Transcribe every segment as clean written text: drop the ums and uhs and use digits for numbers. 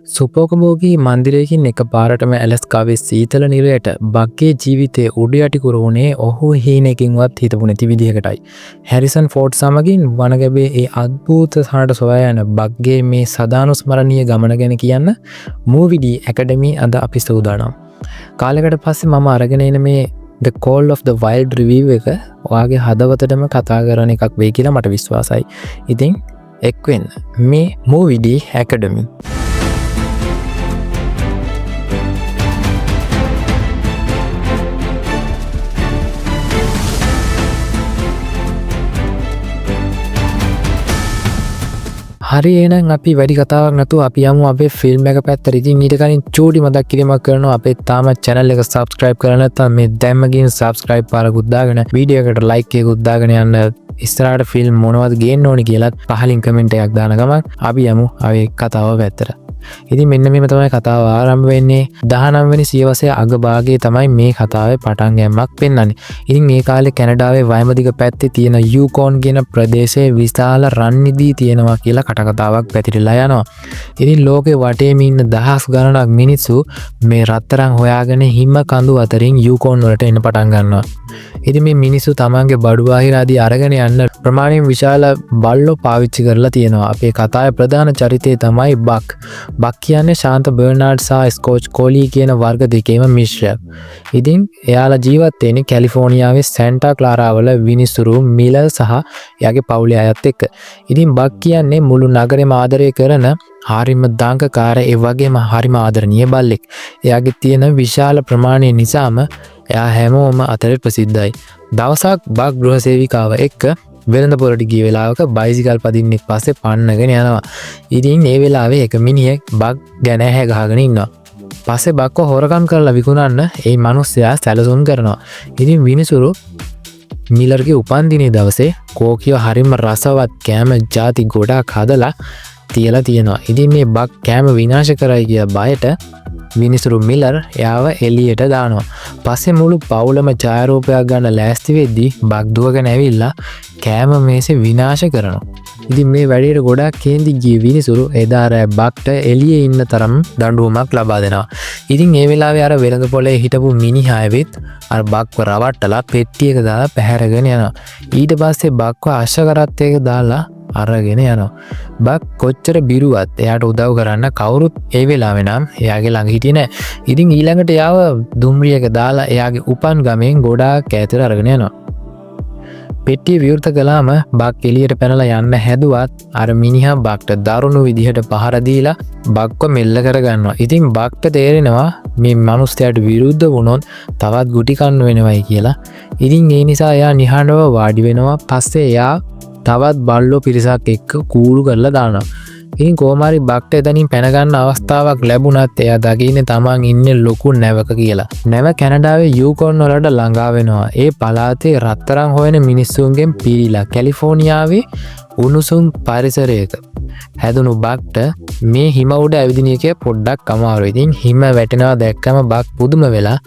සුපෝකභෝගී මන්දිරයකින් එක පාරටම ඇලස්කාවේ සීතල නිරයට බක්ගේ ජීවිතය උඩ යටි වුණේ ඔහු හීනකින්වත් හිතපු නැති විදිහකටයි. හැරිසන් ෆෝඩ් සමගින් වනගැබේ ඒ අද්භූත සානට සොයා යන බක්ගේ මේ සදානුස්මරණීය ගමන ගැන කියන්න මූවි ඩී ඇකඩමි අද අපි සූදානම්. කාලෙකට පස්සේ මම අරගෙන එන මේ The Call of the Wild review එක ඔයාගේ හදවතටම කතා කරන එකක් වෙයි කියලා මට විශ්වාසයි. ඉතින් එක් වෙන්න මේ මූවි ඩී ඇකඩමි. හරි, එහෙනම් අපි වැඩි කතාවක් නැතුව අපි යමු අපේ ෆිල්ම් එක පැත්තට. ඉතින් ඊට කලින් චූටි මතක් කිරීමක් කරනවා, අපේ තාමත් චැනල් එක සබ්ස්ක්‍රයිබ් කරලා නැත්නම් මේ දැම්ම ගිහින් සබ්ස්ක්‍රයිබ් පාරකුත් දාගෙන වීඩියෝ එකට ලයික් එකකුත් දාගෙන යන්න. ඉස්සරහට ෆිල්ම් මොනවද ගේන්න ඕනි කියලත් පහලින් කමෙන්ට් එකක් දාන ගමන් අපි යමු අපේ කතාව පැත්තට. ඉතින් මෙන්න මෙහෙම තමයි කතාව ආරම්භ වෙන්නේ. 19 වෙනි සියවසේ අග භාගයේ තමයි මේ කතාවේ පටන් ගැනීමක් පෙන්වන්නේ. ඉතින් මේ කාලේ කැනඩාවේ වයම දිග පැත්තේ තියෙන යූකෝන් කියන ප්‍රදේශයේ විශාල රන් නිධි තියෙනවා කියලා කටකතාවක් පැතිරිලා යනවා. ඉතින් ලෝකේ වටේම ඉන්න දහස් ගණනක් මිනිස්සු මේ රත්තරන් හොයාගෙන හිම කඳු අතරින් යූකෝන් වලට එන්න පටන් ගන්නවා. ඉතින් මේ මිනිස්සු තමන්ගේ බඩු බාහිර ආදී අරගෙන යන්න ප්‍රමාණයෙන් විශාල බල්ලෝ පාවිච්චි කරලා තියෙනවා. අපේ කතාවේ ප්‍රධාන චරිතය තමයි බක්. බක් කියන්නේ ශාන්ත බර්නාඩ් සහ ස්කෝච් කෝලී කියන වර්ග දෙකේම මිශ්‍රයක්. ඉතින් එයාලා ජීවත් වෙන්නේ කැලිෆෝනියාවේ සැන්ටා ක්ලාරා වල විනිසුරු මිලර් සහ එයාගේ පවුලේ අයත් එක්ක. ඉතින් බක් කියන්නේ මුළු නගරෙම ආදරය කරන හරිම දඟකාර ඒ වගේම හරිම ආදරණීය බල්ලෙක්. එයාගේ තියෙන විශාල ප්‍රමාණය නිසාම එයා හැමෝම අතරේ ප්‍රසිද්ධයි. දවසක් බක් ගෘහ සේවිකාව එක්ක වෙළඳ පොළට ගිය වෙලාවක බයිසිකල් පදින්නෙක් පස්සේ පන්නගෙන යනවා. ඉතින් ඒ වෙලාවේ එක මිනිහෙක් බක් ගැන ඇහැ ගහගෙන ඉන්නවා. පස්සේ බක්ව හොරකම් කරලා විකුණන්න ඒ මිනිස්සයා සැලසුම් කරනවා. ඉතින් විනිසුරු මිලර්ගේ උපන්දිනේ දවසේ කෝකියෝ හරිම රසවත් කෑම ජාති ගොඩාක් හදලා තියලා තියෙනවා. ඉතින් මේ බක් කෑම විනාශ කරයි කියලා බයට විනිසුරු මිලර් එයාව එළියට දානවා. පස්සේ මුළු පවුලම ඡායාරූපයක් ගන්න ලෑස්ති වෙද්දී බක් දුවගෙන ඇවිල්ලා කෑම මේසෙ විනාශ කරනවා. ඉතින් මේ වැඩේට ගොඩාක් කේන්ති ගිය විනිසුරු එදා රෑ බක්ට එළියේ ඉන්න තරම් දඬුවමක් ලබා දෙනවා. ඉතින් ඒ වෙලාවේ අර වෙළඳ පොලේ හිටපු මිනිහා ඇවිත් අර බක්ව රවට්ටලා පෙට්ටියක දාලා පැහැරගෙන යනවා. ඊට පස්සේ බක්ව අශ්ව කරත්තයක දාලා අරගෙන යනවා. බක් කොච්චර බිරුවත් එයාට උදව් කරන්න කවුරුත් ඒ වෙලාවේ නම් එයාගේ ළඟ හිටියේ නෑ. ඉතින් ඊළඟට එයාව දුම්රියක දාලා එයාගේ උපන් ගමෙන් ගොඩාක් ඈතට අරගෙන යනවා. පෙට්ටිය විවෘත කළාම බක් එළියට පැනලා යන්න හැදුවත් අර මිනිහා බක්ට දරුණු විදිහට පහර දීලා බක්ව මෙල්ල කරගන්නවා. ඉතින් බක්ට තේරෙනවා මේ මනුස්සයාට විරුද්ධ වුණොත් තවත් ගුටි කන්න වෙනවයි කියලා. ඉතින් ඒ නිසා එයා නිහඬව වාඩි වෙනවා. පස්සේ එයා තවත් බල්ලෝ පිරිසක් එක්ක කූළු කරලා දානවා. ඉතින් කොහොම හරි බක්ට එතනින් පැන ගන්න අවස්ථාවක් ලැබුණත් එයා දකින්නේ තමන් ඉන්නේ ලොකු නැවක කියලා. නැව කැනඩාවේ යූකොන් වලට ළඟා වෙනවා. ඒ පළාතේ රත්තරන් හොයන මිනිස්සුන්ගෙන් පිරීලා කැලිෆෝනියාවේ උණුසුම් පරිසරයක හැදුණු බක්ට මේ හිම උඩ ඇවිදින එක පොඩ්ඩක් අමාරුයි. ඉතින් හිම වැටෙනවා දැක්කම බක් පුදුම වෙලා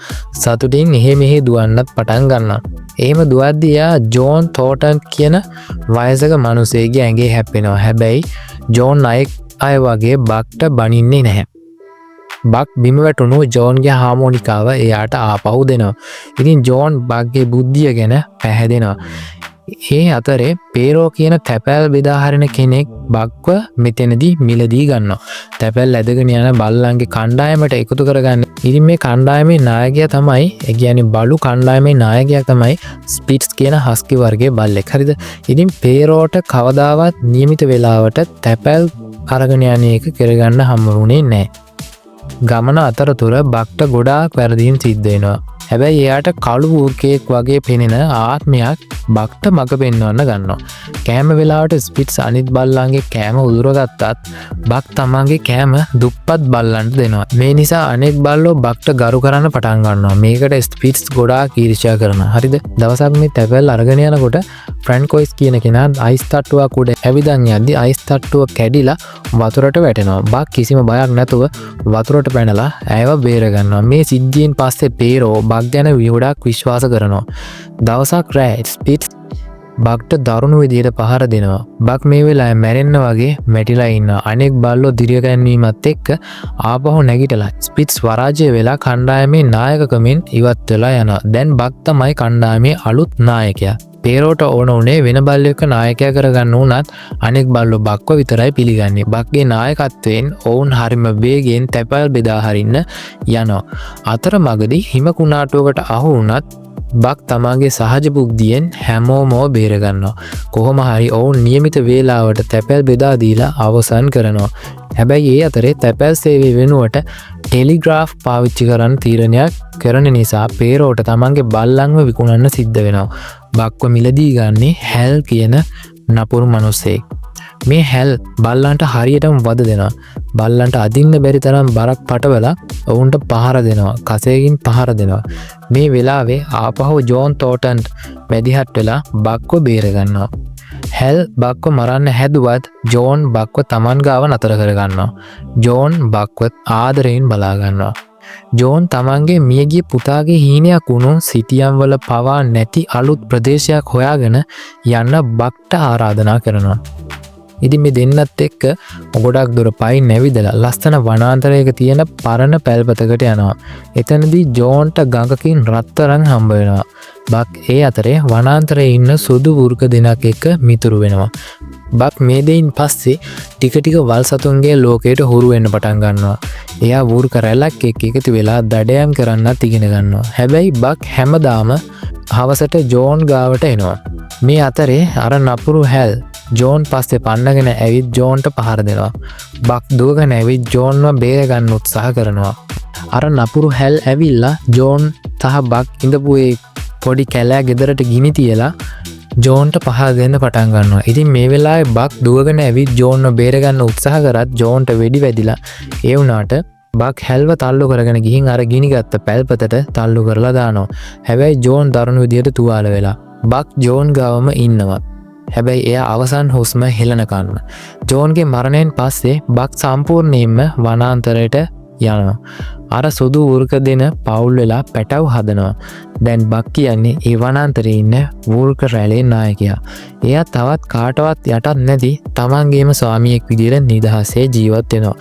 සතුටින් එහෙ මෙහෙ දුවන්නත් පටන් ගන්නවා. එහෙම දුවද්දී එයා ජෝන් තෝටන් කියන වයසක මිනිසෙගේ ඇඟේ හැප්පෙනවා. හැබැයි ජෝන් අයෙක් අය වගේ බක්ට බනින්නේ නැහැ. බක් බිම වැටුණු ජෝන්ගේ හාමෝනිකාව එයාට ආපහු දෙනවා. ඉතින් ජෝන් බක්ගේ බුද්ධිය ගැන පැහැදෙනවා. ඒ අතරේ පේරෝ කියන තැපැල් බෙදා හරින කෙනෙක් බක්ව මෙතනදී මිලදී ගන්නවා. තැපැල් ඇදගෙන යන බල්ලන්ගේ කණ්ඩායමට එකතු කරගන්න. ඉතින් මේ කණ්ඩායමේ නායකයා තමයි, ඒ කියන්නේ බලු කණ්ඩායමේ නායකයා තමයි ස්පිට්ස් කියන හස්කි වර්ගයේ බල්ලෙක්. හරිද? ඉතින් පේරෝට කවදාවත් නියමිත වෙලාවට තැපැල් අරගෙන යන එක කරගන්න හම්බ වුණේ නෑ. ගමන අතරතුර බක්ට ගොඩාක් වැරදීම් සිද්ධ වෙනවා. හැබැයි එයාට කළු වෘකයෙක් වගේ පෙනෙන ආත්මයක් බක්ට මඟ පෙන්වන්න ගන්නවා. කෑම වෙලාවට ස්පිට්ස් අනිත් බල්ලන්ගේ කෑම උදුරගත්තත් බක් තමන්ගේ කෑම දුප්පත් බල්ලන්ට දෙනවා. මේ නිසා අනෙක් බල්ලෝ බක්ට ගරු කරන්න පටන් ගන්නවා. මේකට ස්පිට්ස් ගොඩාක් ඊර්ෂ්‍යා කරනවා. හරිද? දවසක් මේ තැපැල් අරගෙන යනකොට ෆ්‍රැන්කොයිස් කියන කෙනා අයිස් තට්ටුවක් උඩ ඇවිදන් යද්දි අයිස් තට්ටුව කැඩිලා වතුරට වැටෙනවා. බක් කිසිම බයක් නැතුව වතුරට පැනලා ඇයව බේරගන්නවා. මේ සිද්ධියෙන් පස්සේ පේරෝ බක් ගැන ගොඩාක් විශ්වාස කරනවා. දවසක් රෑ ස්පිට්ස් බක්ට දරුණු විදියට පහර දෙනවා. බක් මේ වෙලාවේ මැරෙන්න වගේ වැටිලා ඉන්නවා. අනෙක් බල්ලෝ දිරියගැන්වීමත් එක්ක ආපහු නැගිටලා ස්පිට්ස් පරාජය වෙලා කණ්ඩායමේ නායකකමින් ඉවත් වෙලා යනවා. දැන් බක් තමයි කණ්ඩායමේ අලුත් නායකයා. පේරෝට ඕන වුණේ වෙන බල්ලෙක්ව නායකයා කරගන්න වුණත් අනෙක් බල්ලෝ බක්ව විතරයි පිළිගන්නේ. බක්ගේ නායකත්වයෙන් ඔවුන් හරිම වේගයෙන් තැපැල් බෙදා හරින්න යනවා. අතරමඟදී හිම කුණාටුවකට අහු වුණත් බක් තමාගේ සහජ බුද්ධියෙන් හැමෝමව බේරගන්නවා. කොහොම හරි ඔවුන් නියමිත වේලාවට තැපැල් බෙදා දීලා අවසන් කරනවා. හැබැයි ඒ අතරේ තැපැල් සේවය වෙනුවට ටෙලිග්‍රාෆ් පාවිච්චි කරන්න තීරණයක් කරන නිසා පේරෝට තමන්ගේ බල්ලන්ව විකුණන්න සිද්ධ වෙනවා. බක්ව මිලදී ගන්නේ හැල් කියන නපුරු මනුස්සයෙක්. මේ හැල් බල්ලන්ට හරියටම වද දෙනවා. බල්ලන්ට අදින්න බැරි තරම් බරක් පටවලා ඔවුන්ට පහර දෙනවා. කසයකින් පහර දෙනවා. මේ වෙලාවේ ආපහු ජෝන් තෝටන් මැදිහත් වෙලා බක්ව බේරගන්නවා. හැල් බක්ව මරන්න හැදුවත් ජෝන් බක්ව තමන් ගාව නතර කරගන්නවා. ජෝන් බක්ව ආදරයෙන් බලාගන්නවා. ජෝන් තමන්ගේ මියගිය පුතාගේ හීනයක් වුණු සිතියම් වල පවා නැති අලුත් ප්‍රදේශයක් හොයාගෙන යන්න බක්ට ආරාධනා කරනවා. ඉතින් මේ දෙන්නත් එක්ක ගොඩක් දුර පයින් ඇවිදලා ලස්සන වනාන්තරයක තියෙන පරණ පැල්පතකට යනවා. එතනදී ජෝන්ට ගඟකින් රත්තරන් හම්බ වෙනවා. බක් ඒ අතරේ වනාන්තරයේ ඉන්න සුදු වෘක දෙනක් එක්ක මිතුරු වෙනවා. බක් මේ දෙයින් පස්සේ ටික ටික වල් සතුන්ගේ ලෝකයට හුරු වෙන්න පටන් ගන්නවා. එයා වෘක රැලක් එක්ක එකතු වෙලා දඩයම් කරන්නත් ඉගෙන ගන්නවා. හැබැයි බක් හැමදාම හවසට ජෝන් ගාවට එනවා. මේ අතරේ අර නපුරු හැල් ජෝන් පස්සේ පන්නගෙන ඇවිත් ජෝන්ට පහර දෙනවා. බක් දුවගෙන ඇවිත් ජෝන්ව බේරගන්න උත්සාහ කරනවා. අර නපුරු හැල් ඇවිල්ලා ජෝන් සහ බක් ඉඳපු ඒ පොඩි කැලෑ ගෙදරට ගිනි තියලා ජෝන්ට පහර දෙන්න පටන් ගන්නවා. ඉතින් මේ වෙලාවේ බක් දුවගෙන ඇවිත් ජෝන්ව බේරගන්න උත්සාහ කරත් ජෝන්ට වෙඩි වැදිලා, ඒ වුණාට බක් හැල්ව තල්ලු කරගෙන ගිහින් අර ගිනි ගත්ත පැල්පතට තල්ලු කරලා දානවා. හැබැයි ජෝන් දරුණු විදියට තුවාල වෙලා. බක් ජෝන් ගාවම ඉන්නවා. හැබැයි එයා අවසන් හුස්ම හෙලනකන්ම. ජෝන්ගේ මරණයෙන් පස්සේ බක් සම්පූර්ණයෙන්ම වනාන්තරයට යනවා. අර සුදු වෘක දෙන පවුල් වෙලා පැටව් හදනවා. දැන් බක් කියන්නේ ඒ වනාන්තරේ ඉන්න වෘක රැළේ නායකයා. එයා තවත් කාටවත් යටත් නැති තමන්ගේම ස්වාමියෙක් විදියට නිදහසේ ජීවත් වෙනවා.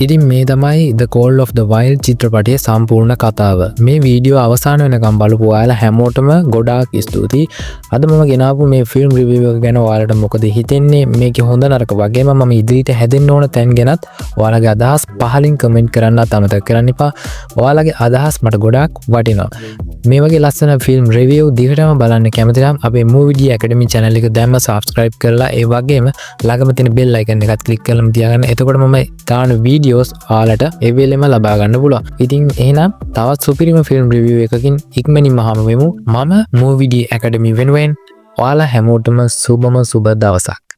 ඉතින් මේ තමයි The Call of the Wild චිත්‍රපටයේ සම්පූර්ණ කතාව. මේ වීඩියෝ අවසාන වෙනකම් බලපු ඔයාලා හැමෝටම ගොඩාක් ස්තුතියි. අද මම ගෙනාපු මේ ෆිල්ම් රිවිව් එක ගැන ඔයාලට මොකද හිතෙන්නේ? මේකේ හොඳ නරක වගේම මම ඉදිරියට හැදෙන්න ඕන තැන් ගැනත් ඔයාලගේ අදහස් පහලින් කමෙන්ට් කරන්නත් අමතක කරන්න එපා. ඔයාලගේ අදහස් මට ගොඩාක් වටිනවා. මේ වගේ ලස්සන ෆිල්ම් රිවිව් දිගටම බලන්න කැමති නම් අපේ Movie D Academy channel එක දැන්ම subscribe කරලා, ඒ වගේම ළඟම තියෙන බෙල් icon එකත් ක්ලික් කරලම තියාගන්න. එතකොට මම දාන වීඩියෝස් ඔයාලට ඒ වෙලෙම ලබා ගන්න පුළුවන්. ඉතින් එහෙනම් තවත් සුපිරිම ෆිල්ම් රිවිව් එකකින් ඉක්මනින්ම හමු වෙමු. මම Movie D Academy වෙනුවෙන් ඔයාලා හැමෝටම සුබම සුබ දවසක්.